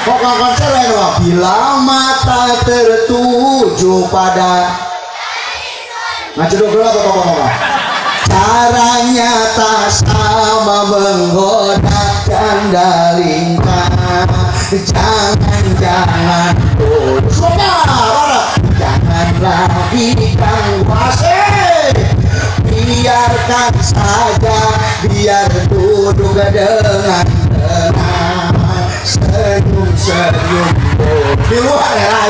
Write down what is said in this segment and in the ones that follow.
Kok konser ya bila mata tertuju pada ngajedog heula bapak-bapak. Caranya tak sama menggoda dan lingkar. Jangan-jangan tuh. Jangan lagi ganggu asik. Biarkan saja, biar duduk dengan tenang. Senyum-senyum di luar ya,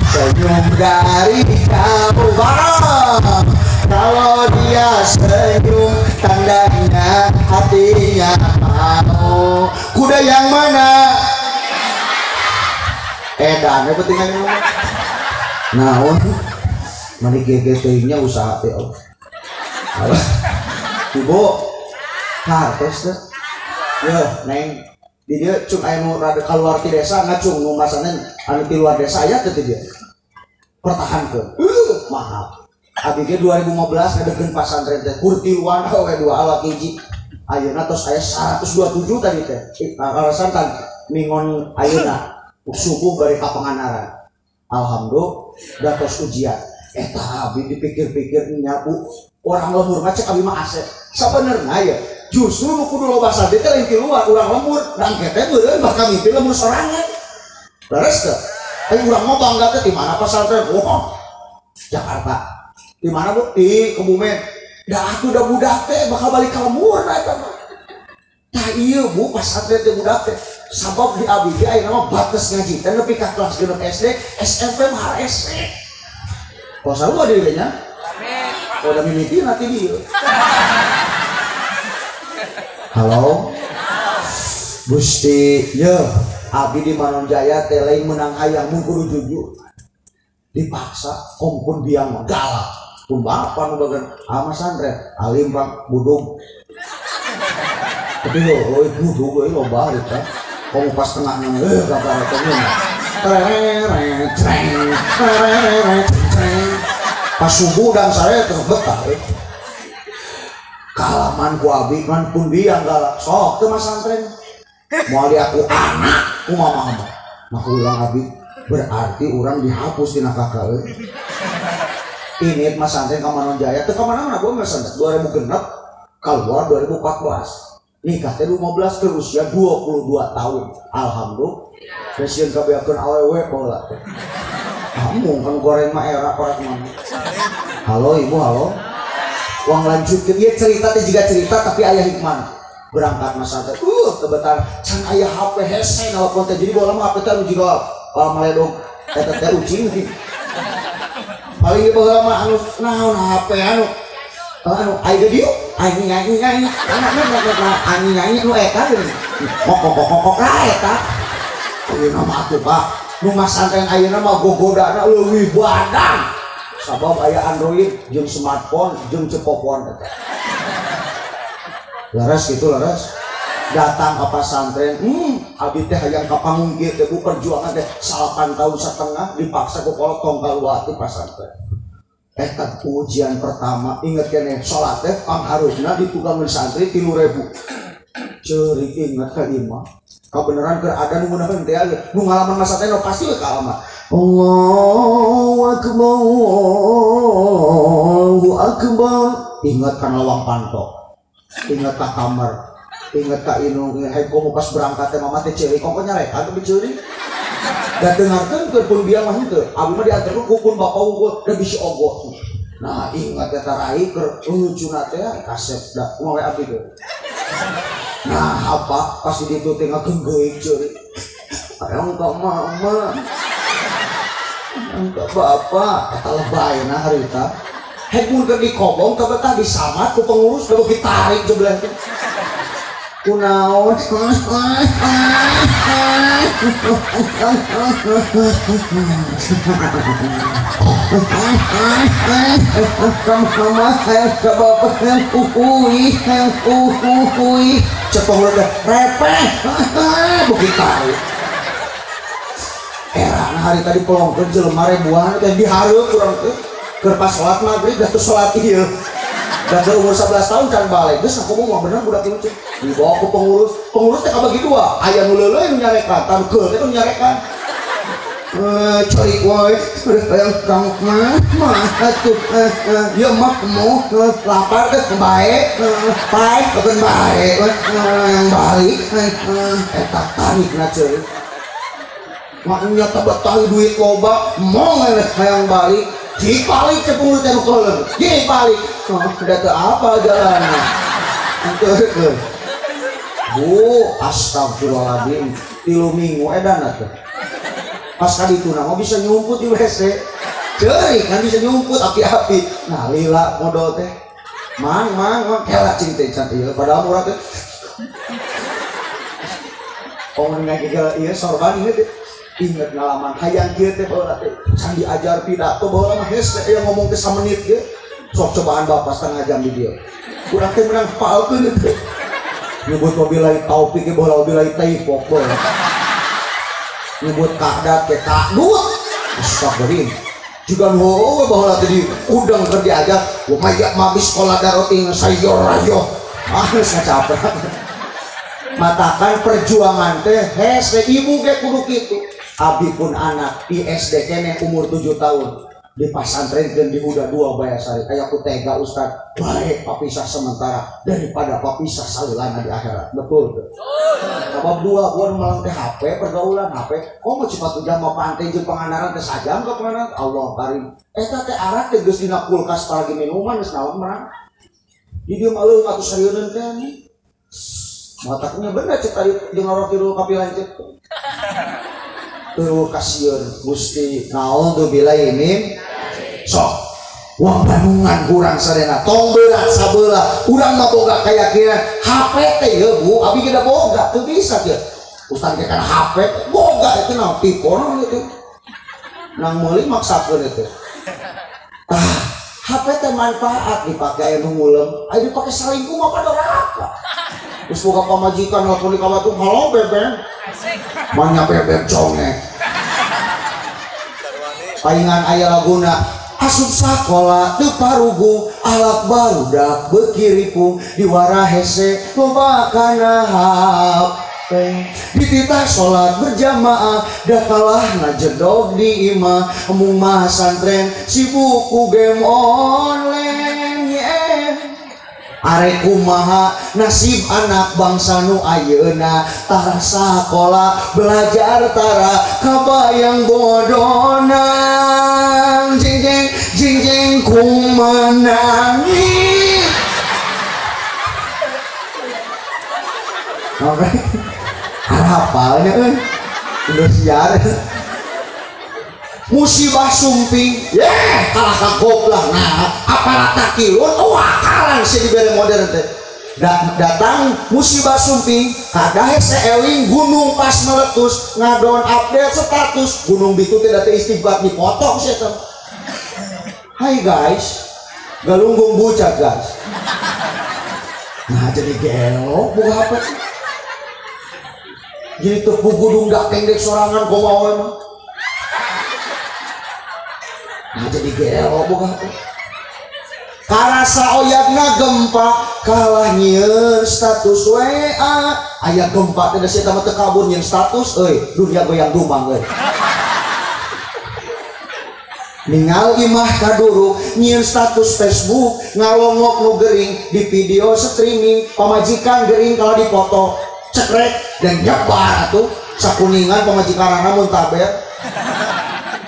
senyum dari jauh bareng. Kalau dia senyum, tandanya hatinya mau. Kuda yang mana? Edan, ya pentingnya mana? Nah, mani GGT-nya usaha teh. Ibu, hartos teh. Yeuh, neng. Di dia cung aya nu rada kaluar ti desa ngacung nu masanen anu ti luar desa aya teh dia. Pertahankeun. Mahal. Abi ge 2015 ngadegeun pasantren teh kur tiluan we dua awak hiji. Ayeuna tos aya 127 tadi teh. Alasan kan mingon ayeuna subuh bari ka Panganaran. Alhamdulillah tos ujian. Eta abi dipikir-pikir nya Bu, orang lembur mah cek abi mah asep. Sabenerna ya justru nu kudu loba santri teh lain ti luar, urang lembur, dan teh meureun bakal mimpi lembur sorangan. Leres teh? Tapi urang mah bangga teh di mana pasantren? Wah, Jakarta. Di mana Bu? Di Kebumen. Da atuh da budak teh bakal balik ka lembur na eta mah. Tah ieu Bu pasantren teh budak teh. Sabab di abi ge ayeuna mah batas ngaji teh nepi ka kelas 6 SD, SMP mah SD. Kok sarua deui nya? Amin. Udah mimiti nanti dia. Halo. Gusti, ye, abi di Manonjaya teh lain menang hayang mun kudu jujur. Dipaksa kompun biang galak. Pun bapak nu bagian ama santren, alim bang budug. Tapi heueuh budug euy loba harita. Komo pas tengahna gagal teh. Treng treng treng treng. Pas subuh dan saya terus betah. Kalaman ku abi kan pun biang galak. Sok teu masantren. Moal aku anak ku mama mah. Mah ulang abi berarti urang dihapus tina kakak euy. Ini masantren ka Manonjaya teu ka mana-mana gua masantren 2006 keluar 2014. Nikah teh 15 ke usia 22 tahun. Alhamdulillah. Presiden kabeakeun awewe baheula teh. Kamu kan goreng mah era orang mana. Halo ibu, halo. Uang lanjutkeun ieu cerita teh jiga cerita tapi aya hikmah. Berangkat masa teh kebetar can aya HP hese nelpon teh jadi baheula mah HP teh anu jiga maledog eta teh ucing. Paling ge baheula mah anu naon HP anu anu aya dieu anjing anjing anjing anjing anjing nu eta geuning kok kok eta ayeuna mah atuh Pak nu masantren ayeuna mah gogodana leuwih badan sabab aya Android jeung smartphone jeung cepopon eta. Leres gitu leres. Datang ke pasantren, abi teh hayang ka panggung kieu teh bu perjuangan teh 8 tahun setengah dipaksa ku kolot tong kaluar ti pasantren. Eta ujian pertama inget keneh salat teh pangharupna di tukang santri 3.000. Ceurik inget ka imah. Kabeneran keur ada nu ngeunaheun teh aya nu ngalaman masa teh pasti we kaalaman. Allahu akbar Allahu akbar. Ingat kan lawang panto. Ingat ka kamar. Ingat ka inung hai komo pas berangkat teh mama teh ceurik kok nyarekan tapi ceurik. Da dengarkeun keur pun biang mah henteu. Abi mah diantarkeun ku pun bapak unggul da bisi ogo. Nah ingat eta rai keur lucuna teh kasep da kumaha we abi teh. Nah apa pas di ditu teh ngageunggeuk ceurik. Hayang ka mama. Hayang ka bapak eta lebayna harita. Hek mun keur dikobong teh betah disamat ku pengurus da beuki tarik jebleh teh. Kunaon cepong udah repeh bukit tarik era hari tadi pelongkeun jelema ribuan teh dihareup urang teh keur pas salat maghrib da teu salat ieu. Dan umur 11 tahun can balik. Geus aku mau bener budak ieu cek. Dibawa ke pengurus. Pengurus teh kabagi dua. Aya nu leuleui nu nyarekan, tanu keul teh nu nyarekan. Cari wae udah hayang kang mah mah atuh ya mah mau lapar teh bae pae keun bae yang balik eta tarikna ceurik. Maknya betah duit loba mong hayang balik. Jik balik cek pengurus teh nu keuleuh. Jik balik. Udah teu apa jalanna. Teu. Bu, astagfirullahaladzim. 3 minggu edan atuh. Pas kali itu nama bisa nyumput di WC. Ceurik kan bisa nyumput api-api. Nah lila modal teh. Mang mang mang kela cing teh can ieu padahal murah teh. Oh ngagegel ieu sorban ieu teh. Ingat ngalaman hayang kieu teh baheula teh. Can diajar pidato baheula mah hese aya ngomong teh samenit ge. Sok cobaan bapak setengah jam di dieu. Urang teh menang palkeun teh. Nyebut wabillahi taufik ge baheula wabillahi taifok baheula. Nyebut kakdat ke kakdut astagfirullahaladzim juga nu baheula teh diundang keur diajak lumayan mabis sekolah daroting sayor rayo ah geus ngacaprak matakan perjuangan teh hese ibu ge kudu kitu abdi pun anak di SD keneh umur 7 tahun di pasantren di Huda 2 Bayasari aya ku tega ustad baik papisah sementara daripada papisah salilana di akhirat betul tuh. Sebab dua gua malang teh HP pergaulan HP komo Cipatujah mah pantai jeung Pangandaran teh sajam ka Pangandaran Allah karim eta teh arak teh geus dina kulkas paragi minuman geus naon merang di dieu mah leuh atuh sarieun teh nih mataknya bener cek tadi jeung ngorok tilu kapi lanceuk tuh kasieun Gusti naon tuh bila ini sok wong Bandungan kurang sadena tong berat sabelah urang mah boga keyakinan HP teh ye Bu abi ge da boga teu bisa teh ustaz ge kana HP boga itu naon tipon itu nang meuli maksakeun itu tah HP teh manfaat dipake aya nu ngulem aya dipake salingkuh mah pada raka geus boga pamajikan nelpon di kamar tuh halo bebek banyak bebek congek palingan aya laguna asup sakola teu parugu alak barudak beuki ripuh diwara hese loba kana HP dititah salat berjamaah da kalah ngajedog di imah embung mah santren sibuk ku game online yeah. Arek kumaha nasib anak bangsa nu ayeuna tara sakola belajar tara kabayang bodona jeng jeng jeng jeng ku menangis. Oke, hafalnya euy Indosiar musibah sumping yeh kalah kagop lah nah aparat takilun oh akalan sih diberi modern teh datang musibah sumping kada hese eling gunung pas meletus ngadon update status gunung bitu tidak teh istighfar dipotong sih teh. Hai guys galunggung bucat guys nah jadi gelo buka apa sih jadi tepuk gunung dak pendek sorangan komawe mah. Nah jadi gelo buka karasa oyagna gempa kalah nyieun status WA aya gempa teh sia teh kabur nyieun status euy dunia goyang dumang euy ningal imah kaduruk nyieun status Facebook ngalongok nu gering di video streaming pamajikan gering kalau dipoto cekrek dan nyebar atuh sakuningan pamajikanana muntaber.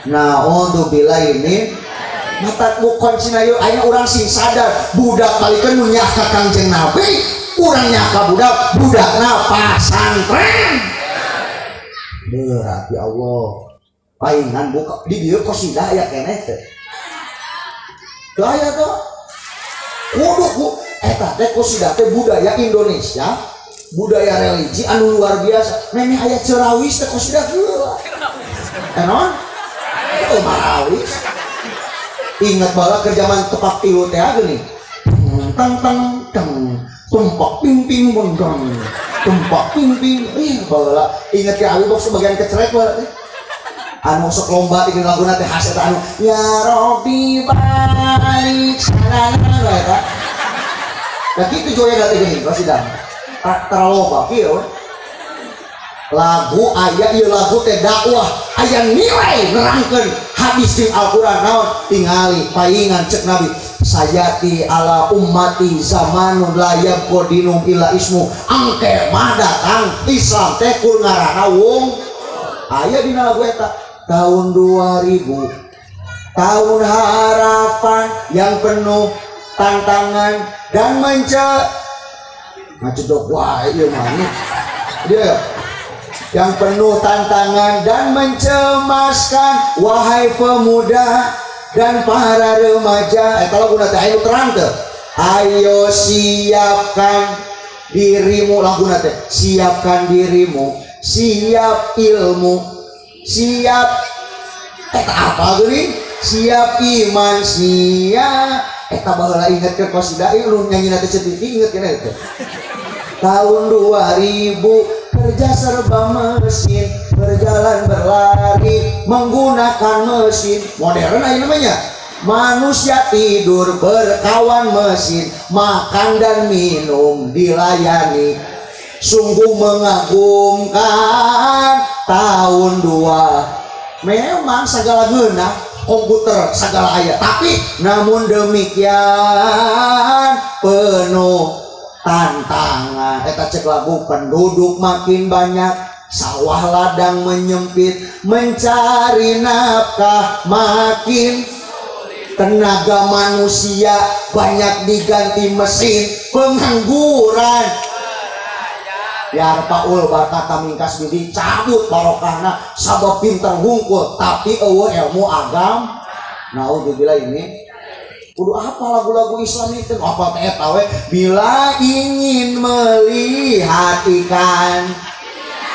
Nah, untuk bila ini mata bukon cinayo aya urang sing sadar budak balikeun nu nyaka Kangjeng Nabi urang nyaka budak budakna pasantren berat ya Allah paingan buka di dieu qasidah aya keneh teh teu aya teh kudu ku eta teh qasidah teh budaya Indonesia budaya religi anu luar biasa memeh aya cerawis teh qasidah heula naon marawis ingat bala ke zaman tepak tilu teh geuning tang tang tang tumpak ping ping bondong tumpak ping ping ih bala ingat ke abi box bagian kecerek bala teh anu sok lomba di laguna teh khas eta anu ya Robbi balik sarana eta Da kitu joya teh geuning qasidah. Terlalu loba kieu. Lagu aya ieu lagu teh dakwah, aya nilai nerangkeun hadis jeung Al-Qur'an naon tingali paingan cek Nabi sayati ala ummati zamanun la yabqa dinum illa ismu angke mah datang Islam teh kur ngaranna wong aya dina lagu eta tahun 2000 tahun harapan yang penuh tantangan dan ngacedok wae ieu mah dia yang penuh tantangan dan mencemaskan wahai pemuda dan para remaja. Kalau guna teh ayo terang teh, ayo siapkan dirimu laguna teh, siapkan dirimu, siap ilmu, siap apa geuning, siap iman, siap eta baheula inget ke qasidah ieu lu nyanyi teh cetik inget kana teh. Tahun 2000 kerja serba mesin, berjalan berlari menggunakan mesin modern aja namanya. Manusia tidur berkawan mesin, makan dan minum dilayani. Sungguh mengagumkan tahun 2. Memang segala guna komputer segala ayat, tapi namun demikian penuh tantangan. Eta cek lagu penduduk makin banyak, sawah ladang menyempit, mencari nafkah makin tenaga manusia banyak diganti mesin, pengangguran. Biar Paul berkata mingkas bidi cabut barokahna sabab pinter hungkul tapi eueuh ilmu agam. Naudzubillah ini kudu apa lagu-lagu Islam itu apa teh eta we bila ingin melihat ikan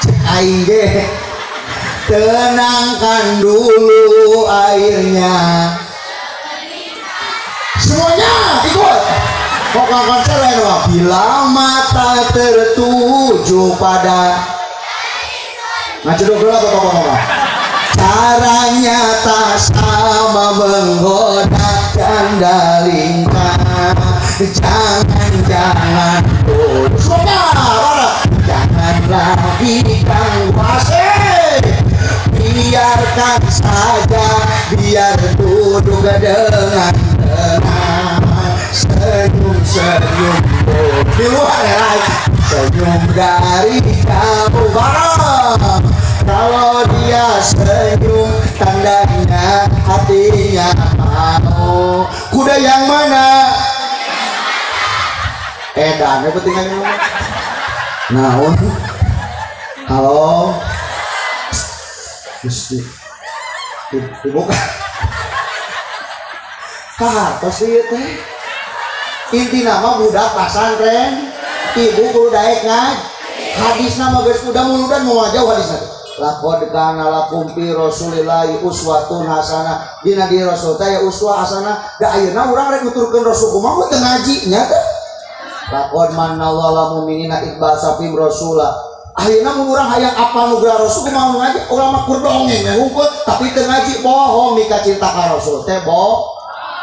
cek aing ge tenangkan dulu airnya. Semuanya ikut vokal konser ya. Bila mata tertuju pada ngacedok heula bapak-bapak caranya tak sama menggoda janda lingkar. Jangan-jangan semuanya jangan lagi ganggu asik, biarkan saja biar duduk dengan tenang, senyum-senyum di luar ya, senyum dari jauh bareng. Kalau dia senyum tandanya hatinya mau. Kuda yang mana? Edan, ya pentingnya naon? Halo, dibuka. Kahartos ieu teh. Inti nama budak pasantren, ibu kudu daek ngaji. Hadisna mah geus udah muludan moal jauh hadisna. Laqad kana lakum fi rasulillahi uswatun hasanah. Dina di rasul teh ya uswah hasanah. Da ayeuna urang rek nuturkeun rasul kumaha teu ngaji nya teh. Laqad manallahu lil mu'minina id ba'atsa fihim rasula. Ayeuna mun urang hayang apal nu geura rasul kumaha ngaji? Urang mah kur dongeng we hungkul tapi teu ngaji bohong mika cinta ka rasul teh bohong.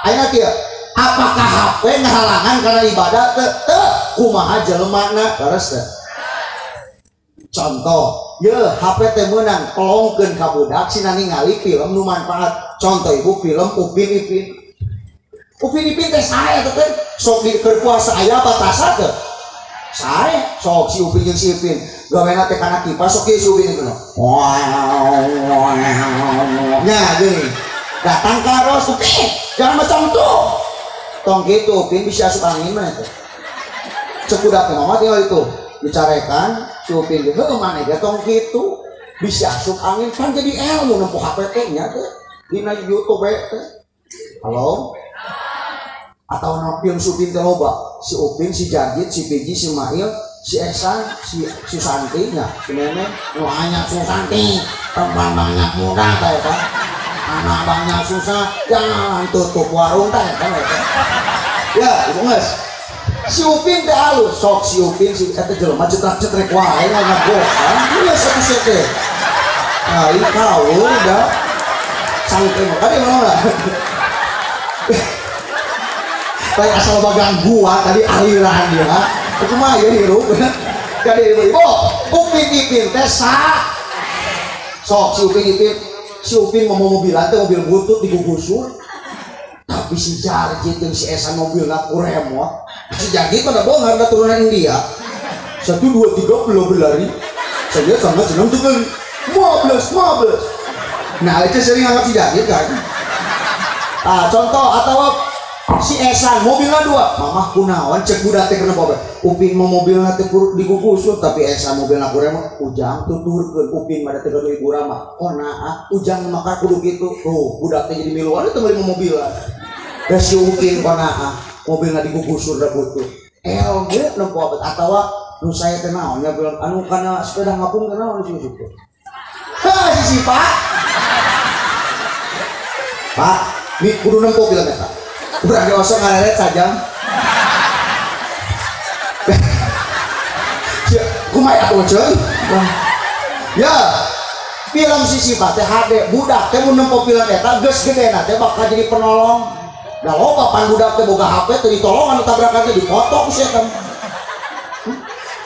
Ayeuna kieu, apakah HP ngahalangan kana ibadah teu? Teu, kumaha jelemana leres teh. Contoh, ye HP teh meunang pelongkeun ka budak sina ningali film nu manfaat. Contoh ibu film Upin Ipin. Upin Ipin teh sae teh sok di keur puasa aya batasan teh. Sae sok si Upin jeung si Ipin gawena teh kana kipas sok si Upin itu. Nya geuning. Datang ka Ros Upin, jangan macam tuh. Tong kitu Upin bisa asup angin mah teh. Cek budak teh mama tinggal itu dicarekan si Upin heuh maneh ge tong kitu bisa asup angin pan jadi ilmu nempuh HP teh nya teh dina YouTube we teh. Halo? Atau no film si Upin teh loba, si Upin, si Jajit, si Piji, si Mail, si Ehsan, si Susanti nya, si Nenek, nu hanya Susanti, perempuan banyak muda teh eta. Anak banyak susah, jangan tutup warung teh eta. Ya, ibu geus. Si Upin teh alus, sok si Upin si eta jelema cetrak-cetrek wae ngagokan. Ieu satu teh. Nah, ini kau udah sangke mah kade mana lah. Lain asal loba gangguan tadi aliran dia. Kumaha ieu hirup? Jadi ibu-ibu, Upin Ipin teh sa. Sok si Upin Ipin, si Upin mau mobilan teh mobil butut digugusur. Tapi si Jarjit jeung si Esan mobilna ku remote. Si Jarjit mah da bohong da turunan India. 1 2 3 belum berlari. Saya sangat senang sekali. 15. Nah, itu sering anggap si Jarjit kan. Ah, contoh atau si Esan mobilnya 2, mamah kunaon cek budak teh kenapa bae. Upin mah mobilna teh digugusur tapi Esan mobilna ku remote. Ujang tuturkeun Upin mah teh gaduh ibu ramah. Oh nah, Ujang mah kudu kitu. Tuh, budak teh jadi miluan teh meuli mobilan. Da si Upin konaah mobilna digugusur da butuh. LG nempo abet atawa nu saya teh naon nya bilang anu kana sepeda ngapung teh naon si Yusuf. Ha si Sipa. Pak, mi kudu nempo film eta. Urang dewasa ngareret sajam. Kumaha atuh ceung? Ya, film si Sipa teh hade budak teh mun nempo film eta geus gedena teh bakal jadi penolong. Da loba pan budak teh boga HP teh ditolongan tabrakan teh dipoto ku si eta.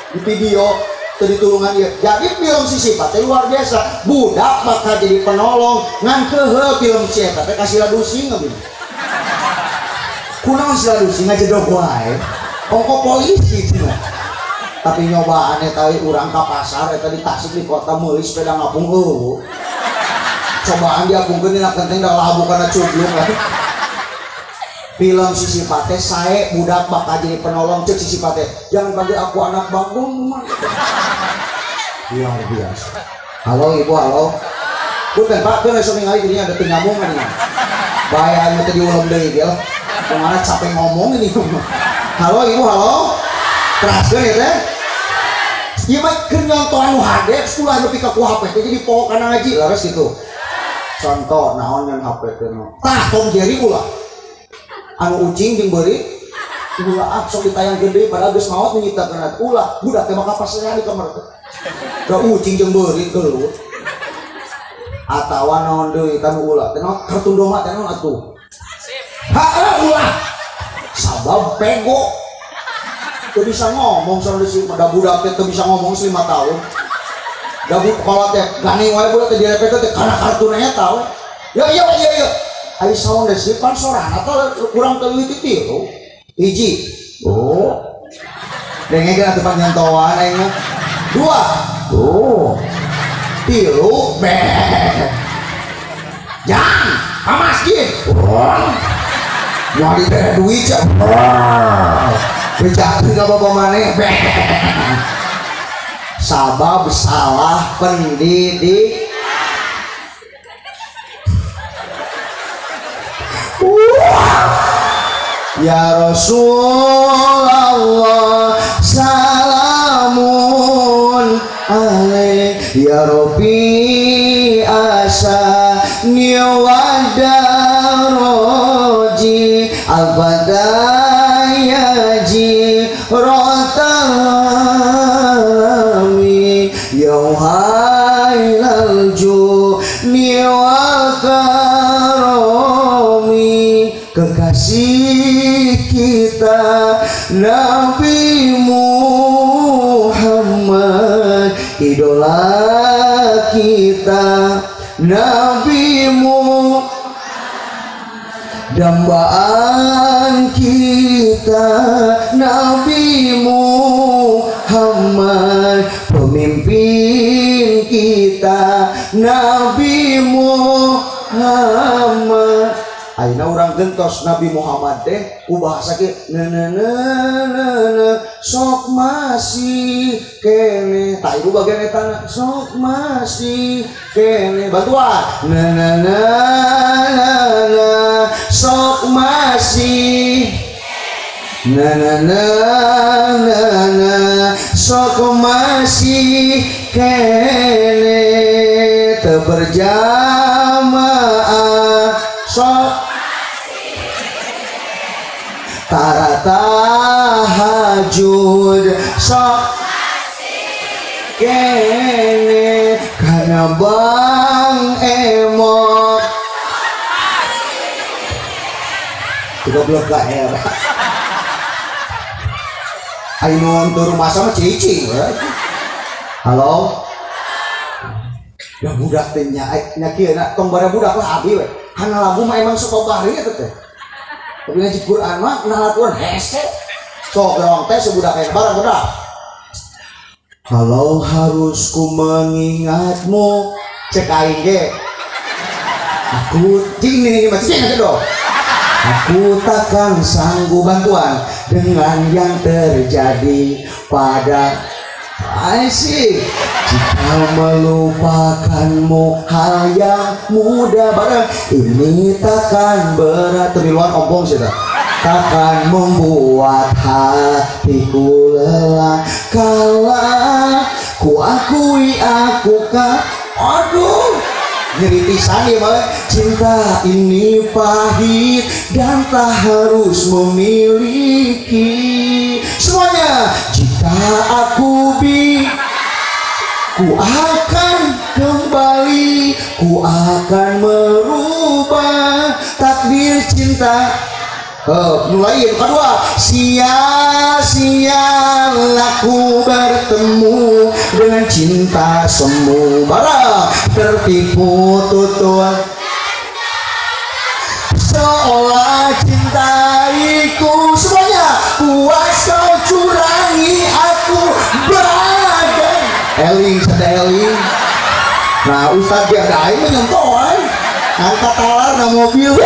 Di video teh ditulungan ieu. Jadi film si Sipa teh luar biasa. Budak bakal jadi penolong ngan keuheul film si eta teh kasih ladusing abdi. Kunaon si ladusing ngajedog wae. Ongko polisi cenah. Tapi nyobaan eta we urang ka pasar eta di Tasik di kota meuli sepeda ngapung eueuh. Cobaan diapungkeun dina kenteng da labu kana cubluk lah. Film si Sipa teh sae budak bakal jadi penolong cek si Sipa teh. Jangan panggil aku anak bagong. Luar biasa. Halo ibu, halo. Punten Pak, keun sok ningali jadinya ada penyambungan ini. Bahaya anu teh diulem deui dia lah. Kumaha capek ngomong ini. Halo ibu, halo. Teraskeun ya teh. Ieu mah keur nyontohan nu hade ulah nepi ka ku HP teh jadi poho kana ngaji leres gitu. Contoh naon ngan HP teh. Tah Tom Jerry ulah. Anu ucing jeung beurit ulah ah sok ditayangkeun deui padahal geus maot nyiptakeun ulah budak teh maka pasea di kamar teh. Da ucing jeung beurit gelut. Atawa naon deui kan ulah teh naon kartun doma teh naon atuh. Heeh ulah. Sabab pego. Teu bisa ngomong sareng si da budak teh teu bisa ngomong 5 tahun. Da kolot teh gandeng wae budak teh direpekeun teh kana kartun eta we. Ya iya iya iya. Ari saun desi pan sorana teh kurang teuing ti tilu. Hiji. Oh. Dengekeun atuh panyentoan aing mah. 2. Oh. 3. Beh. Jang, ka masjid. Moal dibere duit cek. Bejakeun ka bapa maneh. Beh. Sabab salah pendidik. Ya Rasulullah salamun alaik ya Rabbi asani wa daroji albadayaji rotalami yauhailal juni wal karomi kekasih kita Nabi Muhammad idola kita Nabi Muhammad dambaan kita Nabi Muhammad pemimpin kita Nabi Muhammad. Ayeuna urang gentos Nabi Muhammad teh ku bahasa kieu ne ne ne ne sok masih kene. Tah ibu bagian eta sok masih kene bantuan ne ne ne ne sok masih ne ne ne ne sok masih kene teu berjamaah sok tara tahajud sok kene kana bang emot goblok ka era. Ayo teu rumasa mah cicing we. Halo. Ya budak teh nya nya kieu na tong bare budak lah abi we. Hana lagu mah emang sok bahari eta teh. Tapi ngaji Quran mah nah Quran hese. Sok gerong teh sebudak aya barang budak. Kalau harus ku mengingatmu cek aing ge. Aku cing ini mah cing aja dong. Aku takkan sanggup bantuan dengan yang terjadi pada Asyik. Jika melupakanmu hal yang mudah bareng ini takkan berat temiluan ompong sih takkan membuat hatiku lelah kalah ku akui aku kan aduh nyeri pisan ya malah cinta ini pahit dan tak harus memiliki semuanya jika aku bi ku akan kembali ku akan merubah takdir cinta. Mulai yang kedua sia-sia aku bertemu dengan cinta semu bara tertipu tutur seolah cintaiku semuanya puas kau curangi aku bagai eling sada eling. Nah ustadz dia ada aing menyentuh angkat talar na mobil.